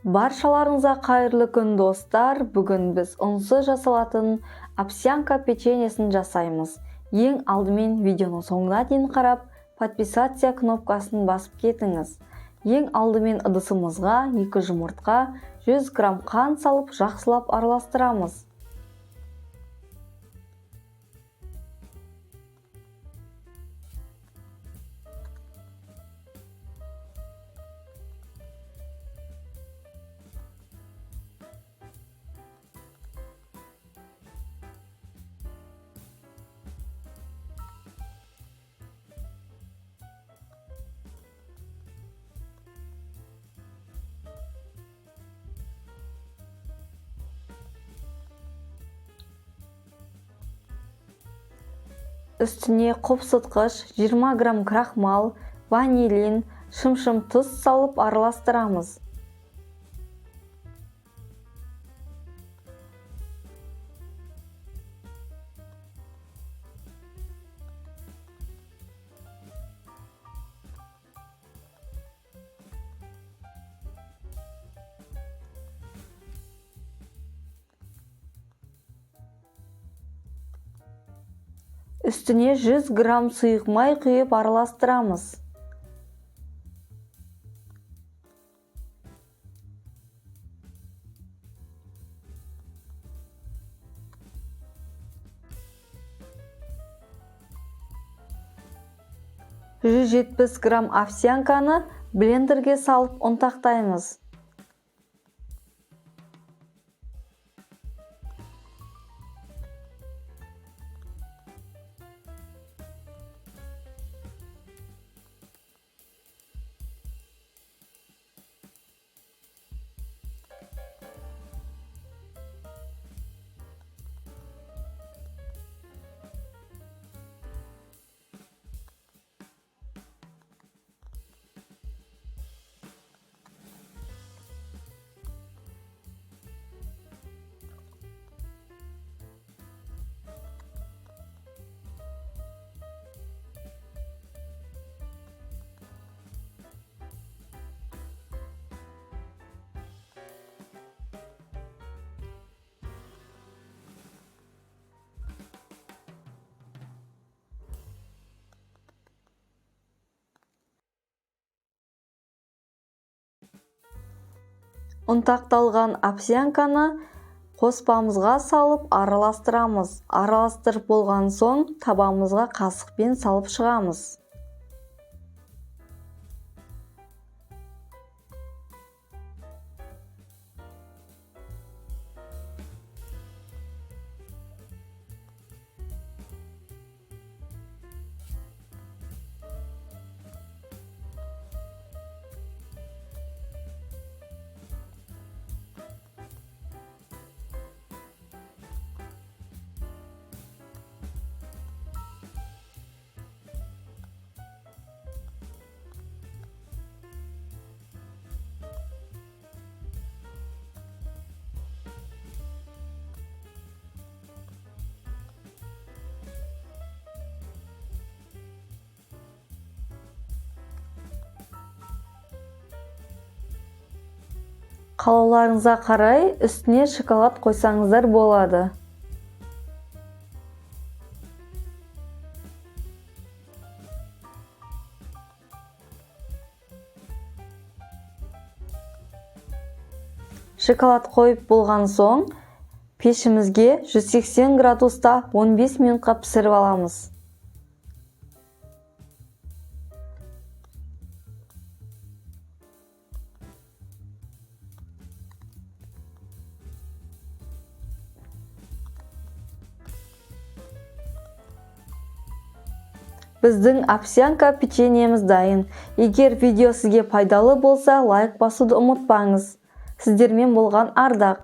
Баршаларыңызға қайырлы күн, достар! Бүгін біз ұнсыз жасалатын овсянка печеньесін жасаймыз. Ең алдымен видеоның соңына дейін қарап, подписаться кнопкасын басып кетіңіз. Ең алдымен ыдысымызға 2 жұмыртқа, 100 грамм қант салып, жақсылап араластырамыз. Үстіне қопсытқыш, 20 грамм крахмал, ванилин, шымшым тұз салып араластырамыз. Үстіне 100 грамм сұйық май құйып араластырамыз. 170 грамм овсянканы блендерге салып ұнтақтаймыз. Ұнтақталған овсянканы қоспамызға салып араластырамыз. Араластырып болған соң табамызға қасықпен салып шығамыз. Қалауларыңызға қарай үстіне шоколад қойсаңыздар болады. Шоколад қойып болған соң пешімізге 180 градуста 15 минутқа пісіріп аламыз. Біздің овсянка печеньеміз дайын. Егер видео сізге пайдалы болса, лайк басуды ұмытпаңыз. Сіздермен болған Ардақ.